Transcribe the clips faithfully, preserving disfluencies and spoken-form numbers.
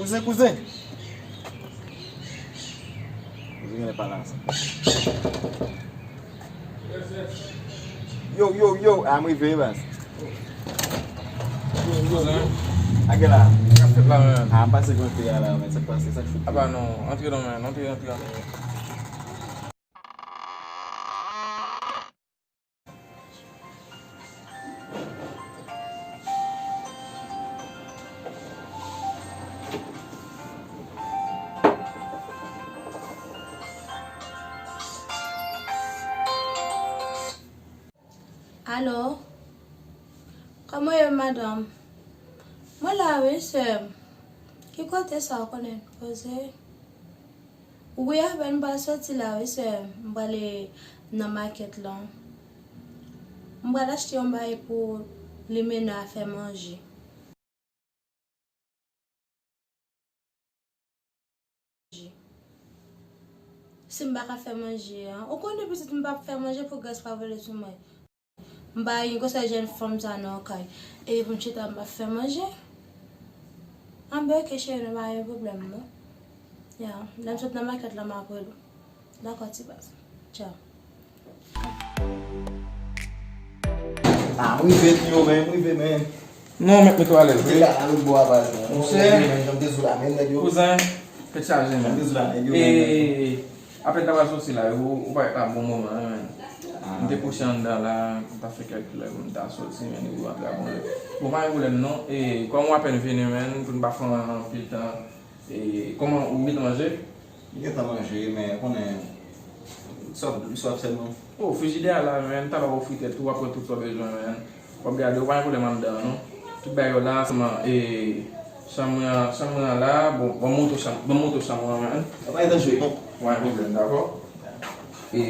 Kouzen, kouzen. Kouzen genlè pa la sa. Yo, yo, yo, a m rive, baz. Yo, yo, yo. A gen la. Sa k ap fèt la, men? A, m pase kote a la, men. Sa k pase, sa k fèt? Apa non, antre non, men. Antre, antre, antre. Alo? Kòman w ye, madanm? Mwen la wi, sè m. Ki kote sa w konnen poze? Wi, apèn m pral soti la wi, sè m. M prale nan makèt lan. M pral achte yon bagay pou limena fè manje. Si m pa ka fè manje an, ou konnen pitit m p ap fè manje pou grès pa vole sou mwen. M pa gen gwosè jèn fanm sa nan kay. Epi pou m chita m pa fè manje. Anben, oke, cheri, nou pa gen pwoblèm, non. Ya, lè m sot nan makèt la, m ap rele w. Dakò, ti baz. Tchaw. Ah, m rive tou yo, men, m rive, men. Non, mèt mete w alèz, wi. Te la, nan lòt bò a, baz, men. Monchè. Men, jan m te di w la, men, nèg yo. Kouzen, tèt chaje, men. Jan m te di w la, nèg yo, men. Apre n ta pral soti la, ou, ou parèt la bon moman, men. Ah. M te kouche anndan la, m ta fè kèk lè pou m ta soti, men, ou antre a bon lè. Bon, pa gen pwoblèm, non. E, kòm ou apèn vini, men, pou n pa fè anpil tan, e, kòman ou gentan manje? M gentan manje, men, konnen, m sòf, m sòf sèlman. O, frijidè a la, men, talè w ofri tèt ou, w ap pran tout sa w bezwen, men. W ap gade, ou pa gen pwoblèm anndan an, non. Tout bagay yo la, sèlman, e, chanm mwen an, chanm mwen an la, bon, ban m montre w chanm, ban m montre w chanm mwen an, men. Pa gen danje, non. W pa gen pwoblèm, dakò? E,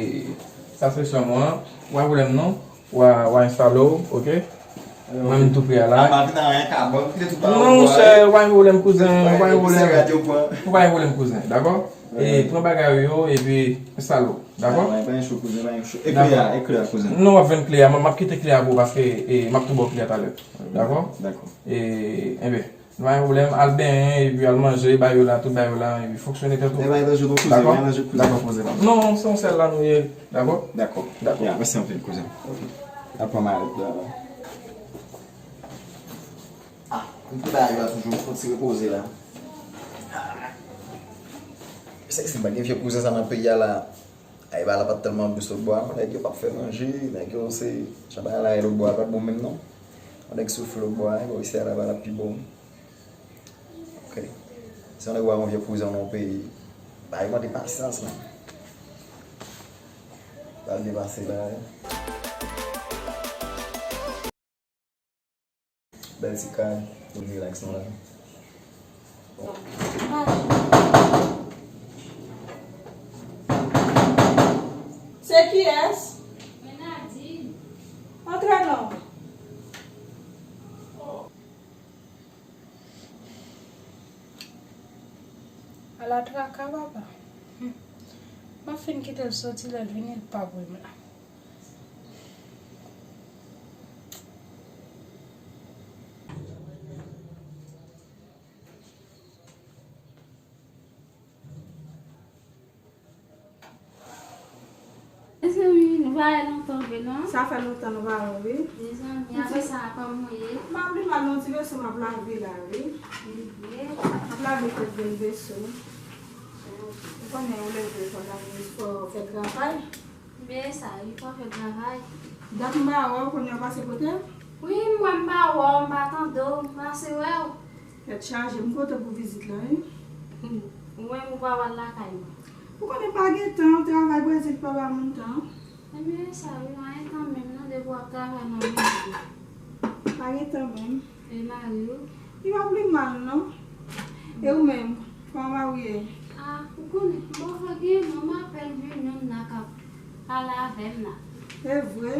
sa se chanm mwen an, w pa gen pwoblèm, non. W a, w a enstale w, oke? Mwen menm tou pre a la. Non, monchè, w pa gen pwoblèm, kouzen, w pa gen pwoblèm. W pa gen pwoblèm, kouzen, dakò? E, pran bagay ou yo, epi enstale w, dakò? Pa gen cho, kouzen, pa gen cho. E klè a, e klè a, kouzen. Non, w ap jwenn klè a, m, m ap kite klè a pou ou, paske, e, m ap tou ba w klè a talè. Dakò? Dakò. E, enben, nou pa gen pwoblèm, al benyen, epi al manje, bagay yo la, tout bagay yo la, epi fonksyone tèt ou. Dakò? Dakò, kouzen. Non, se yon sèl la nou ye, dakò? Dakò. Dakò. Ya, mèsi anpil, kouzen. Oke. Al pran malèt la. Ah, m te bagay la toujou, m fon ti repoze la. Ah. Se si m pa gen vye kouzen sa nan peyi a la. Ay, ba la pa t tèlman dous lòt bò a, non. Nèg yo p ap fè manje, nèg yo se, jan bagay la ye lòt bò a, pa t bon menm, non. Yon nèg soufle lòt bò a, bon, isi a la, ba la pi bon. Oke. Si yon nèg wè yon vye kouzen nan yon peyi, ba yo mande pasyans, men. Ba l depase la, wi. Bèl ti kay, pou n relax nou la. Se kiyès? Mwen Nadine. Antre non. Ala traka, papa. Hmm. M ap fin kite l soti, lè l vini, l p ap wè m la. Mezanmi, nou pa wè lontan vre non. Sa fè lontan nou pa wè, wi. Mezanmi, apre sa, kòman w ye? M pa pi mal non, ti veso m ap lave la, wi. Li vre. M ap lave kèk bèl veso. Ou konnen, ou leve, fò lave, fò fè travay. Men sa, li fò fè travay. Dat m pa wè w, kounye a w pase kote m? Wi, m wè m pa wè w, m pa tande w, m pase wè w. Tèt chaje, m kontan pou vizit la, wi. Hmm, ou menm ou pa w al lakay mwen? Ou konnen pa gen tan, travay Brezil pa ba moun tan. Ebyen, sa, wi, pa gen tan menm, non, depi w ap travay nan Brezil. Pa gen tan menm. E mari w? Li pa pli mal, non. E ou menm, kòman mari w ye? A, ou konnen, m poko gen, non, m apèn jwenn youn nan k ap pale avè m nan. E vre?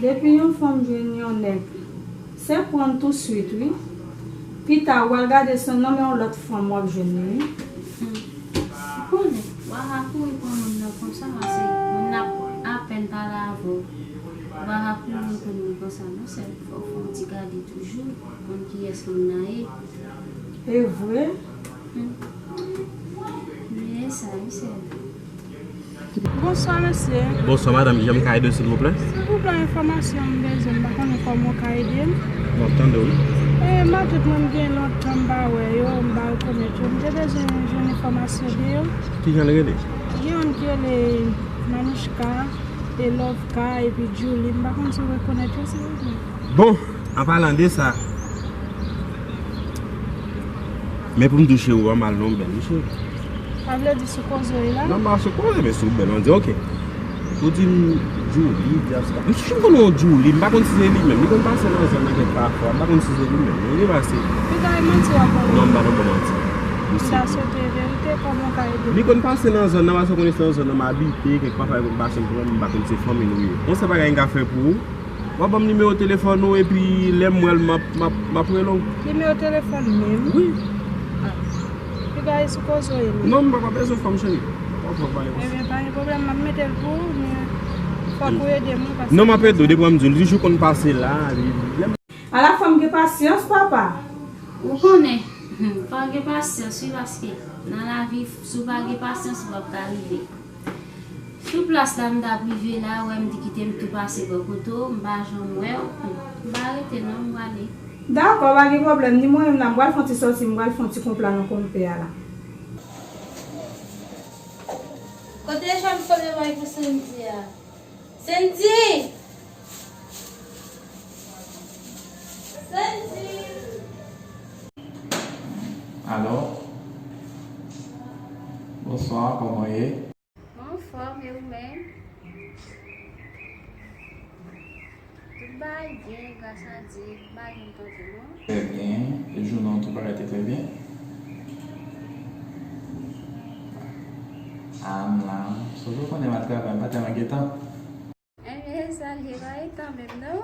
Depi yon fanm jwenn yon nèg, se pran touswit, wi. Pita, w al gade se nan men yon lòt fanm w ap jwenn li, wi. Hmm. Ou konnen, w a kouri pran moun nan konsa, pase moun nan ap Fè n pale avè w. Ou pa ka kouri konn moun konsa non, sè. Fò w fè yon ti gade toujou, konn kiyès moun nan ye. E vre? Hmm. Men e sa wi, sè. Bonswa, mesye. Bonswa, madanm. Kijan m ka ede w, silvouplè? Silvouplè, enfòmasyon m bezwen. M pa konnen kòman w ka ede m. M ap tande w, wi. E, matant mwen, m gen lontan m pa wè yo, m pa rekonèt yo. M te bezwen jwenn enfòmasyon de yo. Kijan l rele? Gen youn ki rele Manouchka, e Lovka, epi Julie. M pa konn si w rekonèt yo, silvouplè. Bon, an palan de sa, men pou m di w, cheri, w pa mal non, bèl, wi, cheri. Sa vle di sou koze w ye la? Non, m pa sou koze, men si w bèl, on di, oke. Ou di m Julie, Diaska. M sou konn yon Julie, m pa konn si se li menm. Li konn pase nan zòn nan kèk pafwa, m pa konn si se li menm. Non, li pase. Piga e manti w ap ban m. Non, m pa nan bon manti. M ta swete verite, kòman w ka ede m? Li konn pase nan zòn nan, paske w konnen se nan zòn nan m abite, kèk pafwa li konn pase, m pran, m pa konn se fanmi nou ye. Yon sèl bagay m ka fè pou ou, w ap ban m nimewo telefòn ou, epi lè m wè l, m ap, m ap, m ap rele w. Nimewo telefòn menm? Wi. Ah. Piga e sou koze w ye menm? Non, m pa, pa bezwen fè m, cheri. Pa pran bagay konsa. Ebyen, pa gen pwoblèm, m ap mete l pou ou, men fòk ou ede m, wi, paske... Non, m ap ede w, depi w di m, li toujou konn pase la, li, li, lè m... Ala fanm gen pasyans, papa. Ou konnen, fò w gen pasyans, wi, paske nan lavi, si w pa gen pasyans, ou p ap ka rive. Sou plas la m t ap rive la, wè m di kite m tou pase bò kote w, m pa janm wè w. M pa rete non, m prale. Dakò, pa gen pwoblèm. Ni mwen menm la, m pral fè yon ti sòti, m pral fè yon ti konpla nan konpe a la. Kote Jean Paul voye pou Sandy a? Sandy! Sandy! Alo? Bonswa, kòman w ye? Mwen anfòm, e ou menm? Tout bagay byen, gras a Dye, m pa janm tande non. Trè byen. E jounen an, tout bagay te trè byen? A, m la. Sòt ou konnen m al travay, m pa tèlman gen tan. Ebyen, sa l ye, pa gen tan menm non.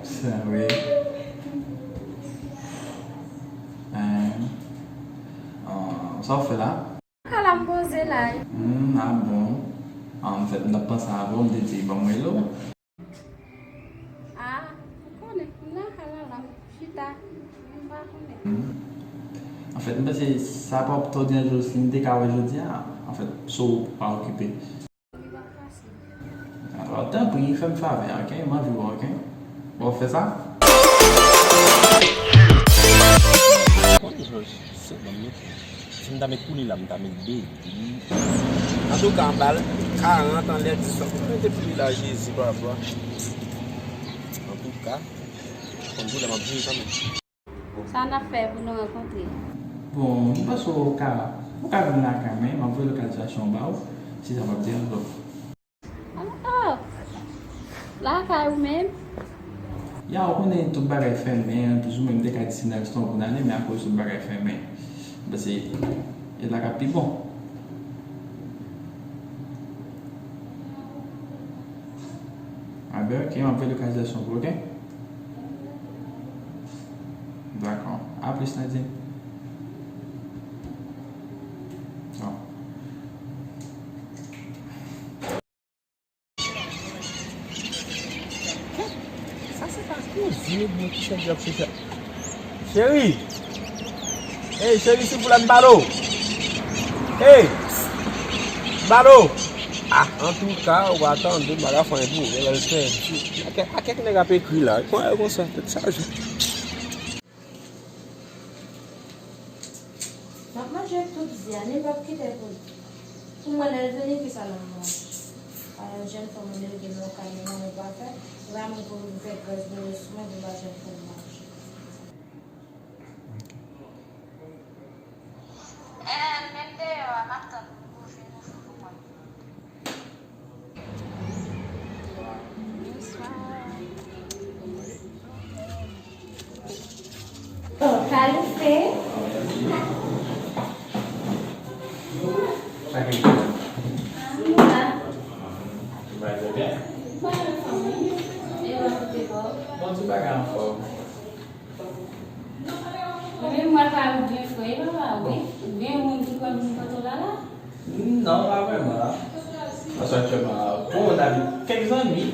Sa vre. Hein. Ah, sa w fè la? Ala m poze la. Hmm, ah bon. Ah, anfèt, m t ap panse avè w, m te di, ban m rele w. Ah, ou konnen, m nan kay la la, m chita, m pa konnen. Hmm. Anfèt, m panse sa p ap twò deranje w si m te ka wè jodi a. Anfèt, si w pa okipe. Li pa fasil. Alò, tanpri, fè m favè, oke? M anvi wè w, oke? W ap fè sa? Konn jòj se nonm li. Si m ta met pou li la, m ta met baby. Antouka, m ba l karant anlè dis an. Mete pou li la, Jezi, papa. Antouka, konn pou lè m ap vini kanmenm. Sa n ap fè pou nou rankontre? Bon, m panse w ka, ou ka vin lakay mwen, m ap voye lokalizasyon an ba w, si sa p ap deranje w. Ah, lakay ou menm? Ya, ou konnen tout bagay fèmen, plizoumwen m te ka di se nan restoran pou n ale, men akoz tout bagay fèmen, m panse e la k ap pi bon. A ben, oke, m ap voye lokalizasyon pou ou, oke? Dakò. A plis, Nadine. Bon. Sa se pa kouzin ou byen ki chanje ap chèche. Cheri! Ey, cheri, silvouplè, m pale w. Ey! M pale w. Ah, antouka, ou pa tande, m pa ka fè anyen pou ou. Gen lè l fè. A kèk, a kèk nèg ap ekri la. Kòman yo konsa, tèt chaje. M ap manje tout vi a, ni m p ap kite l pou, pou mwen lè l vini, kisa l ap manje? A, yon jèn fanm, ou leve nan yon kay, yon manman pa fè, e pa mwen pou m fè grès boule sou mwen, pou m pa jwenn fanm manje. Eh, menm deyò a, m ap tann pou nou vin ouvri pou mwen. Bonswa. Kaloute. Sa gen pou la? Sa va? Tout bagay trè byen? Bon, anfòm, wi. E ou, kote kò w? Bon, tout bagay anfòm. Mwen menm, mwen pral byen fre, papa, wi. Ou gen moun ki konn vin kote w la, la? Non, pa vrèman, la. Paske aktyèlman, bon, n avèk kèk zanmi.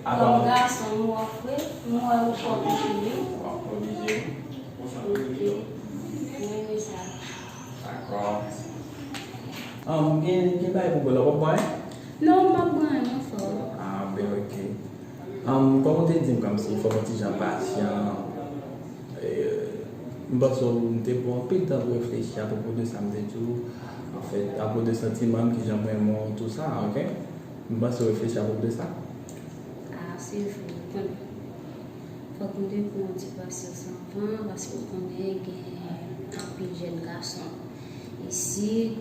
Apa. Kòm gason, m wè w fre, m wè w fò oblije. W ap oblije. Ok. M renmen sa. Dakò. Ahn, gen, gen bagay pou bwè la, w ap bwè? Non, m p ap bwè anyen, frè. Ah, ben, ok. Ahn, kòm w te di m kòmsi fò m yon ti jan pasyan, eh, m panse w, m te pran anpil tan pou reflechi apwopo de sa m te di w. Anfèt, apwopo de santiman m, kijan m renmen w, tou sa, ok? M panse w reflechi apwopo de sa. Ah, se vre, w konnen. Fòk m te pran yon ti pasyans anvan, paske w konnen gen anpil jèn gason isit,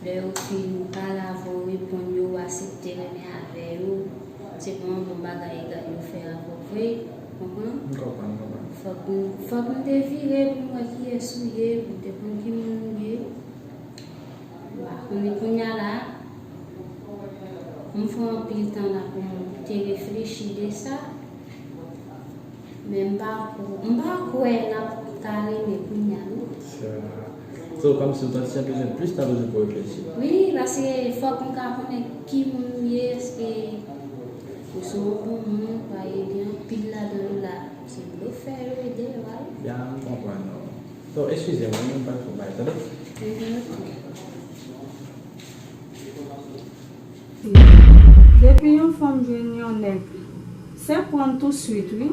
lè yo fin pale avè w, reponn yo, w aksepte renmen avè yo, se pa yon bon bagay yo fè avè w vre, w konprann? M konprann, m konprann. Fòk m, fòk m te vire pou m wè kiyès ou ye, pou m te konn ki moun ou ye. M pa konnen kounye a la, m fè anpil tan la pou m te reflechi de sa, men m pa, m pa kwè n ap ka renmen kounye a, non. So, kòmsi w santi w bezwen plis tan toujou pou reflechi. Wi, paske fòk m ka konnen ki moun ou ye, èske ou se yon bon moun, paske gen anpil ladan yo la, se blofè yo, ede yo, wi. Ya, m konprann, non. So, eskize m, wi, m pral fè yon bagay, tande? Mhm. Ok. Depi yon fanm jwenn yon nèg, se pran l touswit, wi.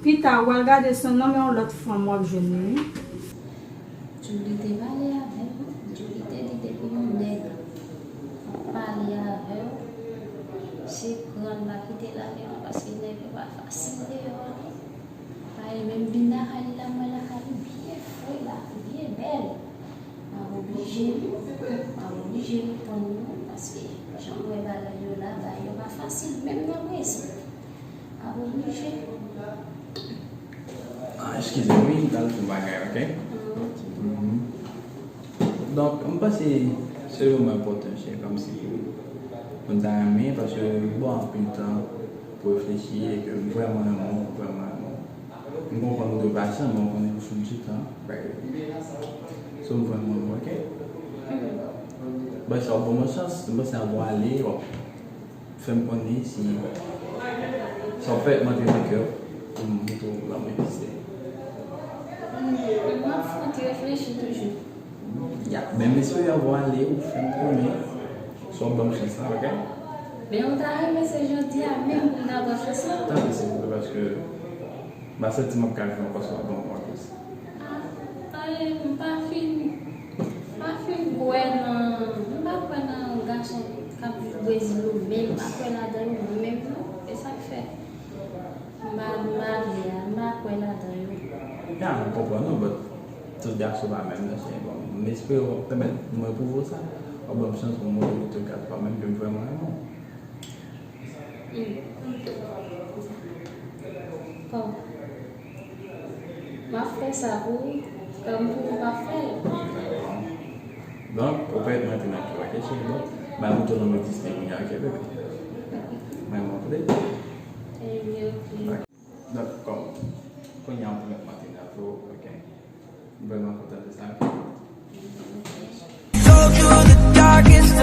Pita, w al gade si w nan men yon lòt fanm w ap jwenn li, wi. Julie te pale avè m, Julie te di depi yon nèg ap pale avè w, se pran l, pa kite l ale non, paske nèg yo pa fasil deyò a non. Paske menm vin lakay li la, m wè lakay li byen fre la, byen bèl. M ap oblije wi, m ap oblije reponn nou, paske jan m wè bagay yo la, bagay yo pa fasil, menm nan prezan. M ap oblije. Ah, eskize m, wi, m t al fè yon bagay, ok? Mhm. Donk, m panse se vrèman enpòtan, se kòmsi pou, pou n ta renmen, paske m pran anpil tan pou reflechi, e ke m vrèman renmen w, vrèman renmen w. M konprann ou dwe pasyan, men w konnen ou fout di tan, bagay. So, m vrèman renmen w, ok? Bon, sa w ban mwen chans, m panse avan w ale, w ap fè m konnen si sa w fè m antre nan kè w, pou m montre w lanmou egziste. M ap fout reflechi toujou. Ya, men m espere avan w ale, ou fè m konnen si w ap ban m chans la, ok? Men ou ta renmen se jodi a menm pou m ta ba w chans la? Tanpri, silvouplè, paske m pa santi m ap ka jwe ankò si w ap ban m yon chans. Ah, tande, m pa fin, m pa fin kwè nan, m pa kwè nan gason k ap viv Brezil yo menm, m pa kwè ladan yo menm non, se sa k fè. M pa, m pa vle a, m pa kwè ladan yo. Ya, m konprann ou, but tout gason pa menm nan, se bon. M espere w ap pèmèt mwen pwouve w sa. W ap ban m chans pou m montre w tout gason pa menm, ke m vrèman renmen w. Hmm. Bon. M ap fè sa pou ou, kòm pou ou p ap fè l. Donk, ou pèmèt mwen antre nan kè w, ok, cheri, bon. M al montre w lanmou egziste kounye a, ok, bebe? Mwen montre. Ebyen, ok. Donk, kòm, kounye a ou pèmèt mwen antre nan kè w, ok? M vrèman kontan de sa, ok? Told you the darkest